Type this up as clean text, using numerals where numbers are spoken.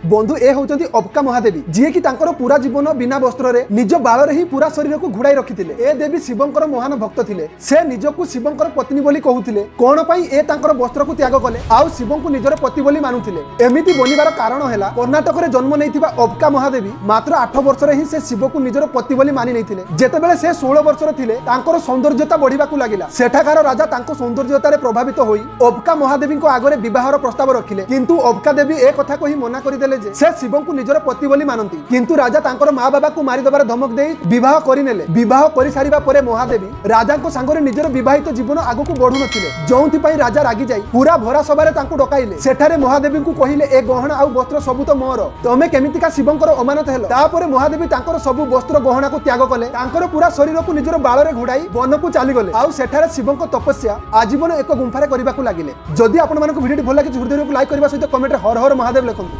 ବନ୍ଧୁ, ଏ ହେଉଛନ୍ତି ଅବକା ମହାଦେବୀ, ଯିଏକି ତାଙ୍କର ପୁରା ଜୀବନ ବିନା ବସ୍ତ୍ରରେ ନିଜ ବାଳରେ ହିଁ ପୁରା ଶରୀରକୁ ଘୋଡ଼ାଇ ରଖିଥିଲେ। ଏ ଦେବୀ ଶିବଙ୍କର ମହାନ ଭକ୍ତ ଥିଲେ। ସେ ନିଜକୁ ଶିବଙ୍କର ପତ୍ନୀ ବୋଲି କହୁଥିଲେ। କଣ ପାଇଁ ଏ ତାଙ୍କର ବସ୍ତ୍ରକୁ ତ୍ୟାଗ କଲେ ଆଉ ଶିବଙ୍କୁ ନିଜର ପତି ବୋଲି ମାନୁଥିଲେ? ଏମିତି ବନିବାର କାରଣ ହେଲା, କର୍ଣ୍ଣାଟକରେ ଜନ୍ମ ନେଇଥିବା ଅବକା ମହାଦେବୀ ମାତ୍ର 8 ବର୍ଷରେ ହିଁ ସେ ଶିବକୁ ନିଜର ପତି ବୋଲି ମାନି ନେଇଥିଲେ। ଯେତେବେଳେ ସେ 16 ବର୍ଷର ଥିଲେ, ତାଙ୍କର ସୌନ୍ଦର୍ଯ୍ୟତା ବଢିବାକୁ ଲାଗିଲା। ସେଠାକାର ରାଜା ତାଙ୍କ ସୌନ୍ଦର୍ଯ୍ୟତାରେ ପ୍ରଭାବିତ ହୋଇ ଅବକା ମହାଦେବୀଙ୍କ ଆଗରେ ବିବାହର ପ୍ରସ୍ତାବ ରଖିଲେ। କିନ୍ତୁ ଅବକା ଦେବୀ ଏ କଥା କହି ମନା କରିଦେଲେ ଯେ ସେ ଶିବଙ୍କୁ ନିଜର ପତି ବୋଲି ମାନନ୍ତି। କିନ୍ତୁ ରାଜା ତାଙ୍କର ମା ବାବାକୁ ମାରିଦେବାର ଧମକ ଦେଇ ବିବାହ କରିନେଲେ। ବିବାହ କରିସାରିବା ପରେ ମହାଦେବୀ ରାଜାଙ୍କ ସାଙ୍ଗରେ ନିଜର ବିବାହିତ ଜୀବନ ଆଗକୁ ବଢୁନଥିଲେ, ଯେଉଁଥିପାଇଁ ରାଜା ରାଗିଯାଇ ପୁରା ଭରା ସଭାରେ ତାଙ୍କୁ ଡକାଇଲେ। ସେଠାରେ ମହାଦେବୀଙ୍କୁ କହିଲେ, "ଏ ଗହଣା ଆଉ ବସ୍ତ୍ର ସବୁ ତ ମୋର, ତମେ କେମିତିକା ଶିବଙ୍କର ଅମାନତ ହେଲ?" ତାପରେ ମହାଦେବୀ ତାଙ୍କର ସବୁ ବସ୍ତ୍ର ଗହଣାକୁ ତ୍ୟାଗ କଲେ। ତାଙ୍କର ପୁରା ଶରୀରକୁ ନିଜର ବାଳରେ ଘୋଡାଇ ବନକୁ ଚାଲିଗଲେ ଆଉ ସେଠାରେ ଶିବଙ୍କ ତପସ୍ୟା ଆଜୀବନ ଏକ ଗୁମ୍ଫାରେ କରିବାକୁ ଲାଗିଲେ। ଯଦି ଆପଣମାନଙ୍କୁ ଭିଡ଼ିଓଟି ଭଲ ଲାଗିଛି, ହୃଦୟକୁ ଲାଇକ୍ କରିବା ସହିତ କମେଣ୍ଟରେ ହର ହର ମହାଦେବ ଲେଖନ୍ତୁ।